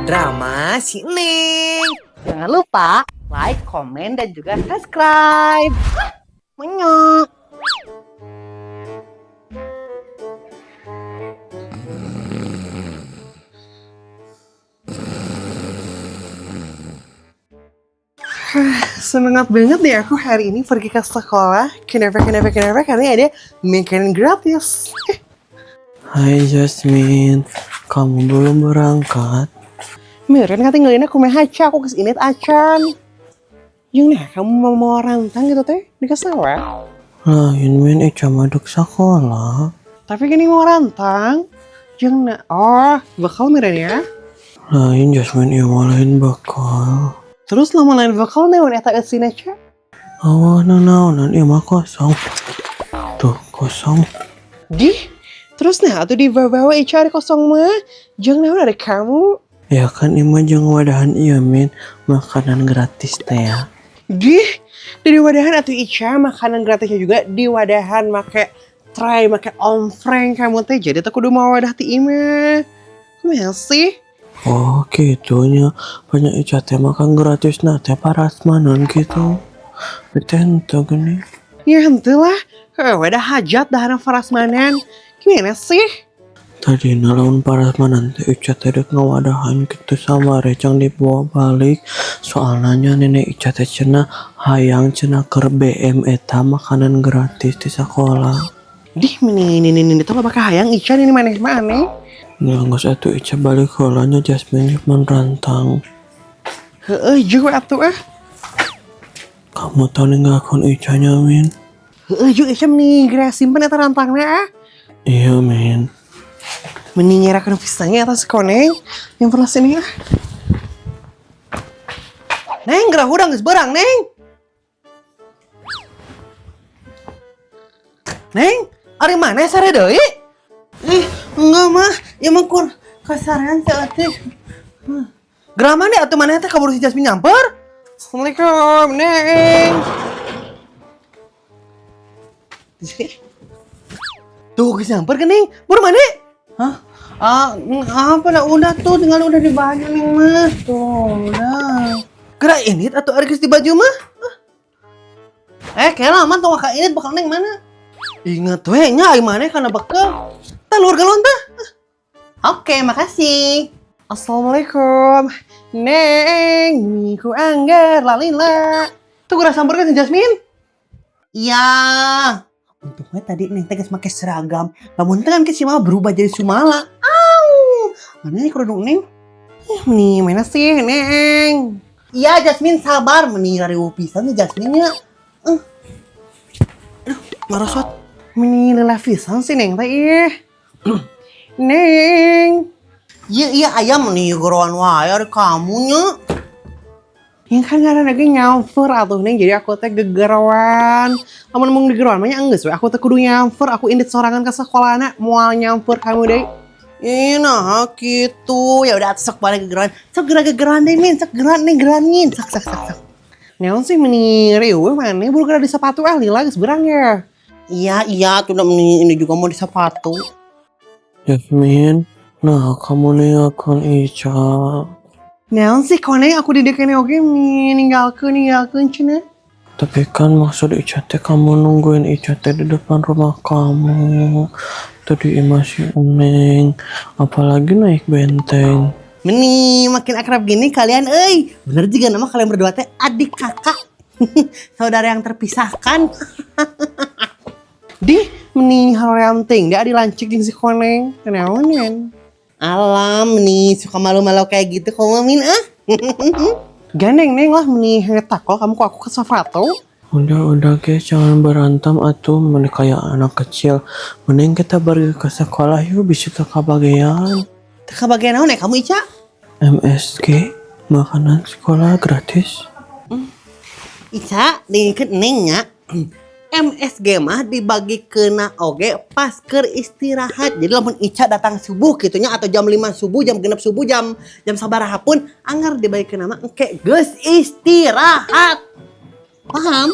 Drama si Neng. Jangan lupa like, komen, dan juga subscribe. Menyok. Semangat banget deh aku hari ini pergi ke sekolah. Kenapa, kenapa, kenapa? Karena ada makanan gratis. Hai Jasmine, kamu belum berangkat? Meren katinggalin aku mah aca, aku kesini acan. Yung nah, kamu mau mau rantang gitu teh di sawah. Lain min, Ica maduk sekolah. Tapi gini mau rantang. Yung nah, oh, bakal meren ya. Lain Jasmine, iya mah lain bakal. Terus lama lain bakal nih eta kesini aca. Awan naonan iya mah kosong. Tuh kosong. Di, terus nah atau di bawah Ica ada kosong mah. Jangan nah dari kamu. Ya kan ima jeung wadahan iya min, makanan gratis teh ya. Di, dari wadahan atau Ica makanan gratisnya juga di wadahan make tray, make omfreng kamu teh. Jadi tuh kudu mau wadah ti ima. Kumaha sih? Oh gitunya, banyak Ica teh makan gratis nah teh parasmanan gitu. Teh henteu gini. Ya henteu lah. Heuh, wadah hajat dahana farasmanan. Gimana sih? Tadi lawan parasmanan teh Ica teh dek ngawadahan gitu sama recang dibawa balik. Soalnya nenek Ica teh cenah hayang cenah keur BM eta makanan gratis di sekolah. Dih, meni ini ini tuh bakal hayang Ica ini maneh mah aneh. Nah, geus atuh Ica balik heula nya Jasmine cuman rantang. Heeh, jeung atuh ah. Kamu tau ninggalkeun Ica nya Min? Heeh, jeung Ica meni geura simpen eta rantangna ah. Iya Min. Meni ngerakeun pisannya eta si koneng. Yang pernah sini ah. Neng, gerah hudang geus beurang, Neng. Neng, ari mana sare deui? Ih, enggak mah. Ya mah kur kasarean saeutik. Gerah mana atuh maneh teh kaburu si Jasmine nyamper? Assalamualaikum, Neng. Tuh, geus nyamper geuning. Buru mana? Hah? Ah, apa lah udah tuh tinggal udah di baju nih mah. Tuh, udah. Gerak ini atau ari geus di baju mah? Eh, kayaknya lama tong ka ini bakal neng mana? Ingat we nya ai maneh kana bekel. Tah luar galon tah. Oke, makasih. Assalamualaikum. Neng, niku anggar lalila. Tuh geura samperkeun si Jasmine. Iya. Untungnya tadi Neng teh geus make seragam. Lamun teh kan ke si mama berubah jadi Sumala. Au. Mana nih kerudung Neng? Ih, meni mana sih, Neng? Iya, Jasmine sabar meni riweuh pisan nih Jasmine nya. Aduh, marosot. Meni lelah pisan sih Neng teh ih. Neng. Iya, iya ayam meni geroan wae ari kamu nya. Yang kan karena lagi nyamper atuh Neng, jadi aku teh gegeroan. Lamun mung digeroan mah nya enggeus we, aku teh kudu nyamper, aku indit sorangan ke sekolahna, moal nyamper kamu deui. Ih, nah gitu. Ya udah sok balik gegeroan. Sok geura gegeroan deh, Min. Sok geroan nih, geroan Min. Sok sok sok sok. Naon sih meni riweuh maneh buru geura di sepatu ah lila geus beurang ya. Iya, iya, tuh udah meni ini juga mau di sepatu. Jasmine, nah kamu ninggalkeun Ica. Naon sih koneng aku didekene oge meni ninggalkeun ninggalkeun cenah. Tapi kan maksud Ica teh kamu nungguin Ica teh di depan rumah kamu. Tadi masih Neng, apalagi naik benteng. Meni makin akrab gini kalian, euy. Bener juga nama kalian berdua teh adik kakak. Saudara yang terpisahkan. Dih, meni hoream ting, da dilancik jeung si koneng. Kenaon yan? Alam nih, suka malu-malu kayak gitu kamu Min ah. Gandeng Neng lah meni takol kamu kok aku ke sepatu. Udah guys, jangan berantem atuh mending kayak anak kecil. Mending kita pergi ke sekolah yuk bisa ke kebagian. Teka bagian naon ya kamu Ica? MSG, makanan sekolah gratis. Ica, dingkeun Neng nya. MSG mah dibagi kena oge pas keur istirahat. Jadi lamun Ica datang subuh gitunya atau jam 5 subuh, jam 6 subuh, jam jam sabaraha pun anggar dibagi kena mah engke geus istirahat. Paham?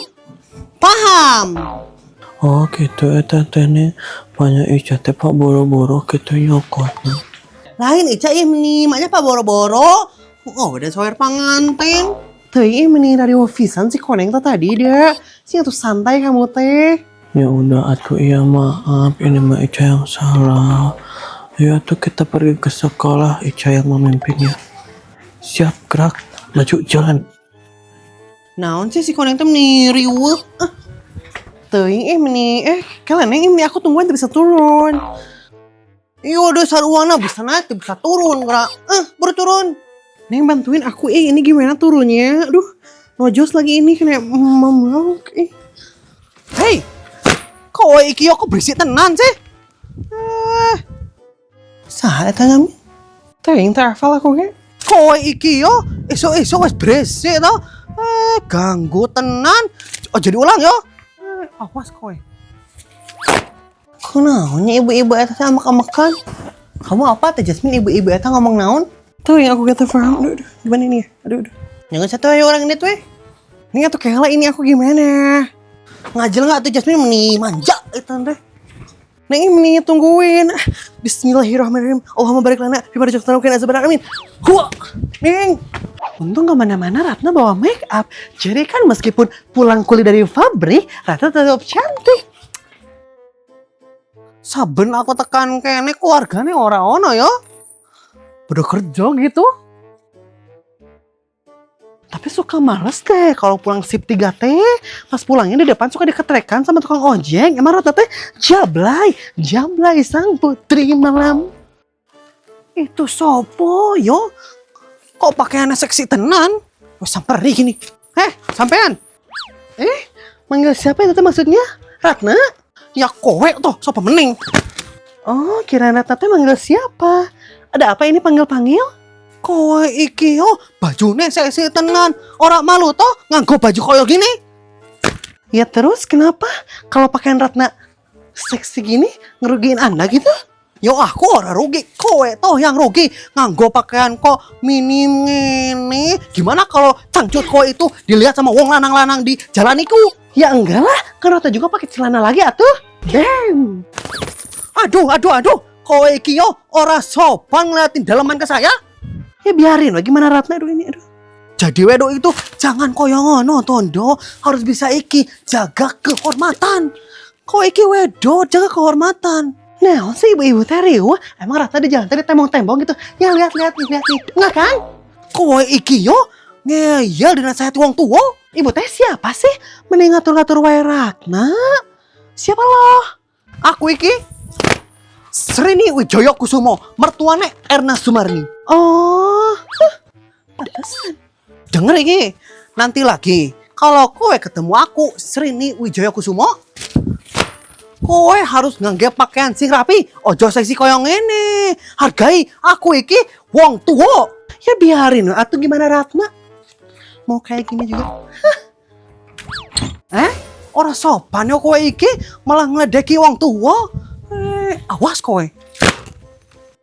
Paham. Oh gitu eta teh nih, banyak Ica teh pak buru-buru gitu nyokotnya. Lain Ica, ih, meni maknya pak boro-boro. Oh, udah sawer panganten. Teuing ih, meni riweuh pisan si koneng teh tadi dia. Sih atuh santai kamu teh. Ya udah atuh, iya, maaf, ini mah Ica yang salah. Ayo tuh kita pergi ke sekolah, Ica yang memimpinnya. Siap gerak, maju jalan. Naon sih si koneng teh meni riweuh? Ah. Teuing ih, meni eh kalian ini aku tungguin tuh bisa turun. Iya, udah saruana bisa naik, bisa turun gerak. Eh, baru turun. Neng, bantuin aku eh, ini gimana turunnya? Aduh, nojos lagi ini kena mamlok eh. Hei, kowe iki yo kok berisik tenan sih? Eh, saha eta nami? Teuing, teu hafal aku ge. Kowe iki yo esuk-esuk wis berisik to. Eh, ganggu tenan. Oh, jadi ulang yo. Eh, awas kowe. Kunaonnya ibu-ibu eta teh amek-amekan? Kamu apa teh, Jasmine, ibu-ibu eta ngomong naon? Tuh yang aku gak paham. Aduh, aduh, gimana ini ya? Aduh, aduh. Jangan satu ayo orang ini tuh eh. Ini atuh kela ini aku gimana? Ngajel nggak tuh Jasmine, meni manja itu teh. Neng, ini tungguin. Ah, bismillahirrahmanirrahim. Allahumma barik lana fima razaqtana wa qina azabannar. Amin. Hua. Neng. Untung gak mana-mana Ratna bawa make up. Jadi kan meskipun pulang kuliah dari pabrik, Ratna tetap cantik. Saben aku tekan kene keluargane ora ono ya. Udah kerja gitu. Tapi suka males deh kalau pulang shift 3 teh. Pas pulangnya di depan suka diketrekan sama tukang ojek. Emang Ratna teh jablay, jablay sang putri malam. Itu sopo yo? Kok pakaiannya seksi tenan? Wes samperi gini. Eh, sampean. Eh, manggil siapa itu teh maksudnya? Ratna? Ya kowe toh, sopo mening? Oh, kira Ratna teh manggil siapa? Ada apa ini panggil-panggil? Kowe iki yo bajune seksi tenan. Ora malu toh nganggo baju koyo gini? Ya terus kenapa? Kalau pakaian Ratna seksi gini ngerugiin Anda gitu? Yo aku ora rugi, kowe toh yang rugi nganggo pakaian kok minim ngene. Gimana kalau cangcut kowe itu dilihat sama wong lanang-lanang di jalan iku? Ya enggak lah, kan Ratna juga pakai celana lagi atuh. Damn. Aduh, aduh, aduh. Kowe iki yo ora sopan ngeliatin daleman ke saya. Ya biarin lah, gimana Ratna, aduh ini aduh. Jadi wedok itu jangan koyo ngono, Tondo. Harus bisa iki jaga kehormatan. Kowe iki wedok jaga kehormatan. Nah, sih ibu-ibu teh riweuh. Emang Ratna di jalan tadi tembong-tembong gitu. Ya lihat lihat nih, lihat nih. Enggak kan? Kowe iki yo ngeyel dinasehati wong tua. Ibu teh siapa sih? Mending ngatur-ngatur wae Ratna. Siapa loh? Aku iki Srini Wijoyo Kusumo, mertuane Erna Sumarni. Oh, huh, pantesan. Denger iki, nanti lagi kalau kowe ketemu aku Srini Wijoyo Kusumo, kowe harus ngangge pakaian sing rapi, ojo seksi koyo ngene. Hargai aku iki wong tua. Ya biarin atau gimana Ratna? Mau kayak gini juga. Eh, ora sopan yo kowe iki malah ngledeki wong tua. Eh, awas kowe.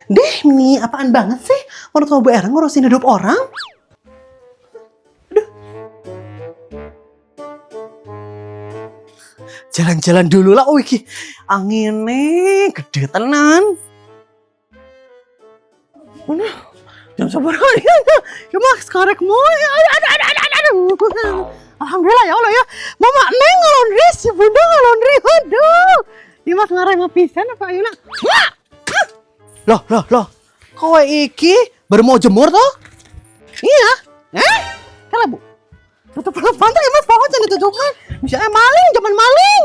Deh, nih apaan banget sih? Menurut Bu Erna ngurusin hidup orang? Aduh. Jalan-jalan dulu lah, oh iki. Anginnya gede tenan. Mana? Jam sabaraha ya? Ya mah sekarang mau. Aduh, aduh, aduh, aduh, aduh. Alhamdulillah ya Allah ya. Mama Neng ngalondri, si Bunda ngalondri. Aduh. Ini mas ngarep pisan apa ayeuna? Loh, loh, loh. Kowe iki baru mau jemur toh? Iya. Eh? Kala Bu. Tutup pantai ya mas, pohon jangan ditutupan. Misalnya maling, zaman maling.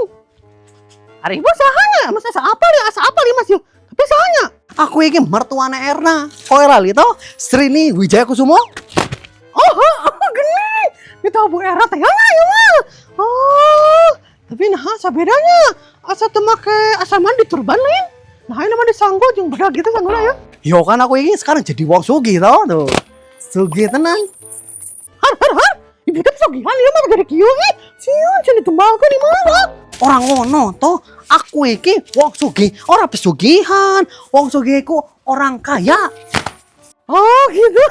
Ari ibu sahanya, mas asa apa nih, asa apa nih mas yuk. Tapi sahanya. Aku iki mertuane Erna. Kowe lali toh? Srini Wijaya Kusumo. Oh, oh, gini. Itu Bu Erna teh ya ya mah. Oh, tapi nah bedanya. Asa teu make asa mandi turban lain. Nah, ini mandi sanggo jeung bedak gitu sanggona ya. Yo kan aku ini sekarang jadi wong sugih toh tuh. Sugih tenan. Har har har. Ibu teh pesugihan ieu mah gede kieu ih. Sieun cenah ditumbalkeun di mana? Ora ngono toh. Aku iki wong sugih, ora pesugihan. Wong sugih iku orang kaya. Oh gitu.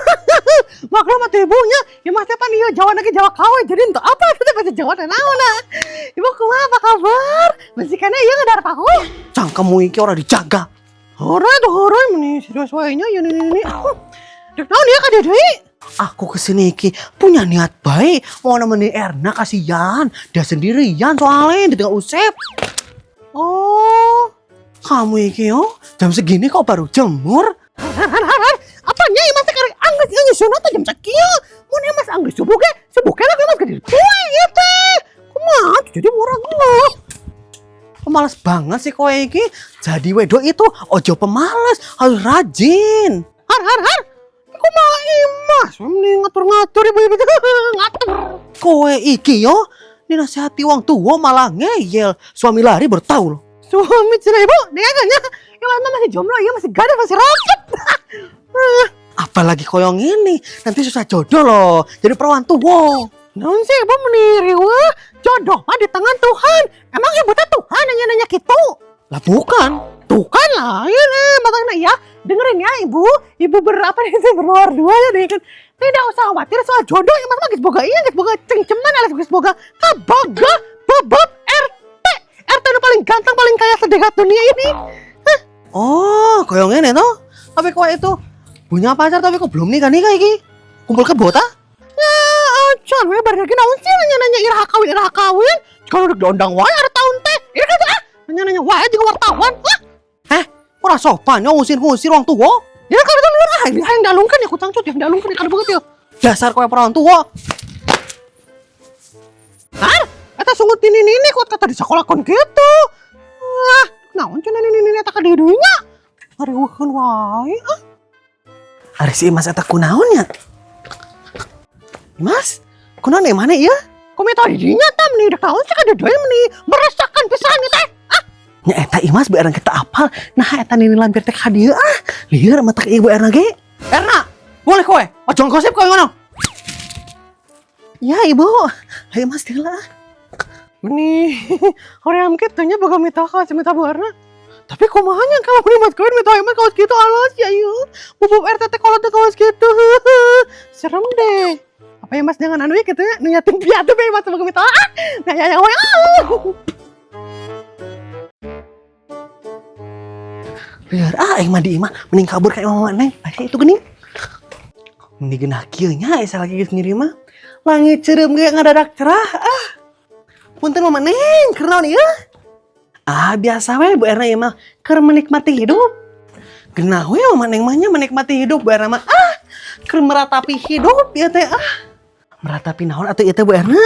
Maklum atuh ibunya. Ya mas pan ieu Jawa lagi Jawa kawe jadi untuk apa kita bahasa Jawa teh naon ah. Ibu kumaha, apa kabar? Majikannya ieu ngadar pahu. Cangkemmu iki ora dijaga. Horay tuh horay, meni serius wae nya ya nini nini. Dek naon ya ka deui? Aku kesini iki punya niat baik mau nemenin Erna, kasihan dia sendirian soalnya di tengah Usep. Oh, kamu iki yo jam segini kok baru jemur? Har har har har. Apanya Imas teh karek anggeus ieu nyusunna teh jam sakieu. Mun Imas anggeus subuh ge, subuh ge lah Imas gede poe ieu teh. Kumaha jadi murah geuleuh. Pemalas banget sih kowe iki. Jadi wedok itu ojo pemalas, harus rajin. Har har har. Kumaha Imas? Mending ngatur-ngatur ibu-ibu ngatur. Kowe iki yo dinasehati wong tua malah ngeyel. Suami lari bertahu loh. Suami cenah ibu, dia kan ya. Imas mah masih jomblo, iya masih gadis, masih rapet. Apalagi koyong ini, nanti susah jodoh loh. Jadi perawan tua. Naon sih ibu meni riweuh? Jodoh mah di tangan Tuhan. Emang ibu teh Tuhan nanya-nanya gitu? Lah bukan. Tuh kan lain makanya ya. Dengerin ya ibu, ibu berapa nih berluar dua ya deh kan. Tidak usah khawatir soal jodoh, Imas mah geus boga iya, geus boga cengceman alias geus boga kaboga bobot RT. RT nu paling ganteng, paling kaya sedekat dunia ini. Hah? Oh, koyong ngene toh. Tapi kok itu punya pacar tapi kok belum nikah nikah iki? Kumpul kebo ta? Ya, acan we bari lagi naon sih nanya-nanya iraha kawin iraha kawin. Kalau udah diundang wae ada tahun teh. Ini kan ah, nanya-nanya wae juga wartawan. Ah. Eh, ora sopan ya ngusir-ngusir orang tua. Ya kan itu luar ah, ini yang dalungkan ya kucang cut yang dalungkan ya kan banget ya. Dasar kowe perawan tua. Har, eta sungut ini ini kok kata di sekolah kon gitu. Ah, naon cenah ini ini eta ka dieu nya. Ngariweuhkeun wae ah. Ari si Imas eta kunaon nya? Imas, kunaon mana ieu? Komentar di dinya tah meni dek naon sih ka dieu meni meresahkan pisan ieu teh. Ah, nya eta Imas Bu Erna kita apal. Nah eta nini lampir teh ka dieu ah. Lieur mata ibu Erna ge. Erna, boleh kowe. Ojo gosip kowe ngono. Ya ibu, ayo Mas lah. Meni, hoream kitu nya boga mitoha kawas mitoha Bu Erna. Tapi kumaha nya kalau beli mas kawin mitoha mah kawas gitu alas ya ieu. Bubuk RT teh kolot teh kawas gitu. Serem deh. Apa ya Mas jangan anu ya gitu ya, nu yatim piatu be Mas boga mitoha. Ah, nah ya ya ah. Lieur ah aing mah di imah mending kabur ka imah mama neng. Ayo itu geuning. Mending geunah kieu nya asa lagi geus ngiri mah. Langit ceureum ge ngadadak cerah ah. Punten mama neng, keur naon ieu? Ah biasa we Bu Erna ieu mah keur menikmati hidup. Geunah we mama neng mah nya menikmati hidup Bu Erna mah ah keur meratapi hidup ieu teh ah. Meratapi naon atuh ieu teh Bu Erna?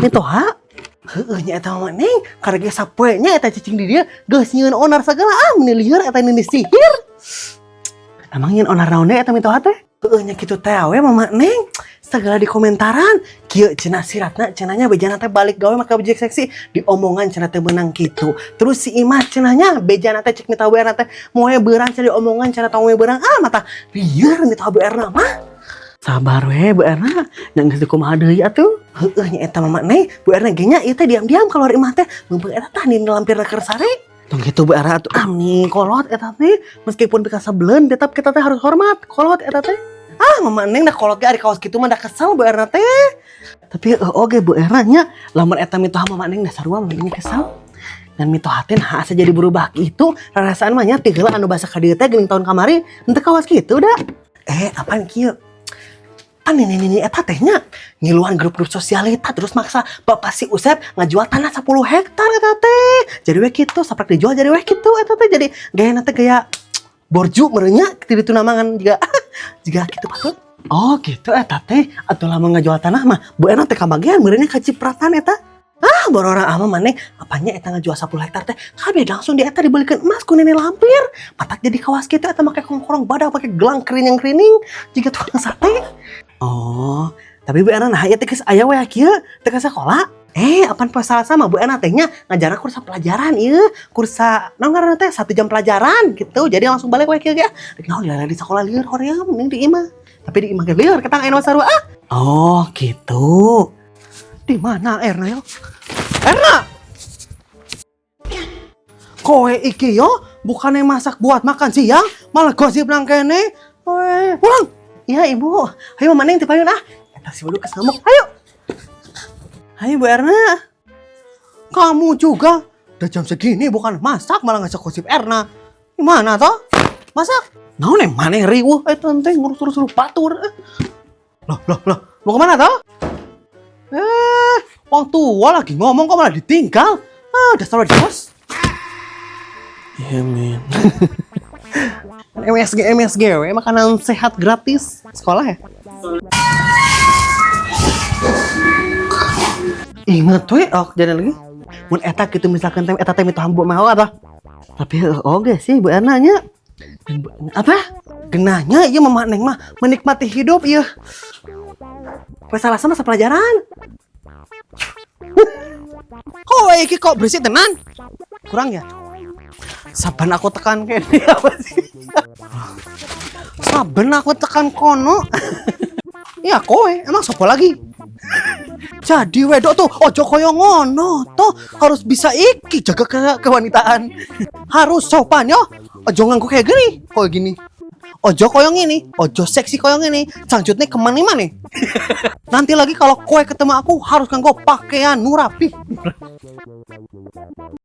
Mitoha? Heueuh nya eta mama neng, karek ge sapoe nya eta cicing di dieu geus nyieun onar sagala ah meuni lieur eta nini sihir. Emang nyieun onar naon deui eta mitoha teh? Heueuh nya kitu teh we mama neng. Segala di komentaran kieu cenah si Ratna cenah nya bejana teh balik gawe make baju seksi diomongan cenah teh meunang kitu. Terus si Imah cenah nya bejana teh cek mitoha Bu Erna teh moe beurang cenah diomongan cenah tong moe beurang ah mata lieur mitoha Bu Erna mah. Sabar we Bu Erna, nya geus dikumaha deui atuh. Heueuh nya eta mama neng, Bu Erna ge nya ieu teh diam-diam keluar imah teh mumpung eta tah nini lampirna keur sare. Tong kitu Bu Erna atuh ah meni kolot eta teh meskipun pikasebeleun tetap kita teh harus hormat kolot eta teh. Ah mama neng dah kolot ge ari kaos kitu mah dah kesel Bu Erna teh. Tapi heueuh oge Bu Erna nya lamun eta mitoha mama neng dah sarua mama neng kesel. Ngan mitoha teh nah asa jadi berubah kitu rarasaan mah nya ti heula anu basa ka dieu teh geuning tahun kamari henteu kawas kitu da. Eh apaan kieu? Pan nini-nini eta teh nya ngiluan grup-grup sosialita terus maksa bapak si Usep ngajual tanah 10 hektar eta teh. Jadi we kitu saprak dijual jadi we kitu eta teh jadi gaya teh gaya borju merenya kitu ditu namangan juga juga kitu patut. Oh gitu eta teh atuh lamun ngajual tanah mah Bu Erna teh kabagian meureunnya kacipratan eta. Ah borora ama maneh apanya eta ngajual 10 hektar teh kabeh langsung di eta dibelikeun emas ku nenek lampir. Matak jadi kawas kitu eta make kongkorong badak make gelang kerining-kerining jiga tukang sate. Oh, tapi Bu Erna nah ieu teh geus aya we kieu teh ka sakola. Eh, apaan poe Salasa mah Bu Erna teh nya ngajarna kursa pelajaran ieu, kursa naon ngaranna teh 1 jam pelajaran gitu. Jadi langsung balik we kieu ge. Rek naon lila di sakola lieur hoream mending di imah. Tapi di imah ge lieur ketang aya nu sarua ah. Oh, gitu. Di mana Erna yo? Erna! Kowe iki yo bukannya masak buat makan siang, malah gosip nang kene. Kowe pulang. Iya ibu, ayo mama neng tipayun ah. Eta si Waduh kesamuk, ayo. Ayo Bu Erna. Kamu juga udah jam segini bukan masak malah ngajak gosip Erna. Gimana toh? Masak? Naon yang maneh riweuh eta teh ngurus-urus batur. Eh. Loh, loh, loh. Mau kemana toh? Eh, orang tua lagi ngomong kok malah ditinggal. Ah, dasar bos. Iya, Min. MSG MSG we, makanan sehat gratis sekolah ya. Ingat we, oh jadi lagi. Mun eta gitu misalkan teh eta teh mitoha Bu mau apa? Tapi oke sih Bu Erna nya. Dan apa? Genahnya iya mama neng mah menikmati hidup iya. Poe Salasa masa pelajaran. Kok iki kok berisik tenan? Kurang ya? Saban aku tekan kene apa sih? Saben aku tekan kono. Ya kowe, emang sopo lagi? Jadi wedok tuh ojo koyo ngono toh, harus bisa iki jaga kewanitaan. Harus sopan yo. Ojo nganggo kayak gini, koyo gini. Ojo koyo ngini, ojo seksi koyo ngini. Selanjutnya kemana mana? Nanti lagi kalau kowe ketemu aku harus nganggo pakaian nu rapi.